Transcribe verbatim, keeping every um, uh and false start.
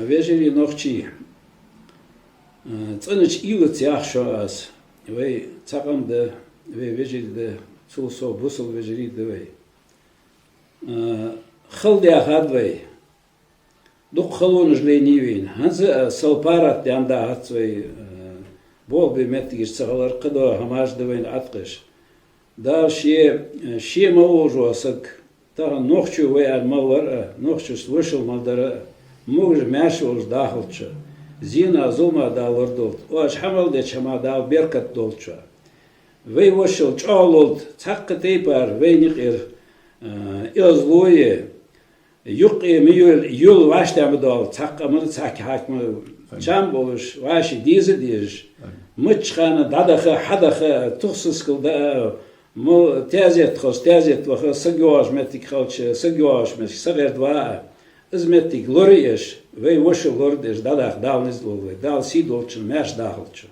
Вежарий, нохчий, э, цӀенача уйлаца ях шоана аз. Вай цхьа къам да, вай вежарий да, цул совгӀа бусалба вежарий да вай. Э, хала даьхад вай. Дукха халонаш лайнай вайна. ХӀанз а сел паргӀата даьнна дахац вай, э, болх бе моттигаш ца хилар, кхыдола хӀамаш да вайна Ӏаткъаш. Дала ше, э, ше мел волаш вола саг, тахан нохчо вай аьнна мел вар а, нохчашца вошал мел дар а, могаш-маьрша волаш дахалда шо. Зенах, зулама Дала лорадолда. Оаш хьа мел деча хӀамах Дала беркат долда шоана. Вай вошал чӀоагӀа лолда, цхьаккха тайпара вайна юкъера, э, из лой, юкъе ма йола, йола вӀаштӀехьа ма доалла, цхьаккха къаман, цхьаккха хьакима чам болаш, вӀаший деза а дезаш, мачча хана дӀадаха, хьадаха, тух-сискал даа, мо таьзет хилча, таьзет ваха, саг йоагӀаш моттиг хилча, саг йоагӀаш моттиг сагӀерда ваа, из моттиг лораеш, вай вошал лорадеш дӀадаха Дала низ лолда вай, Дала сий долда шоана, маьрша дахалда шо.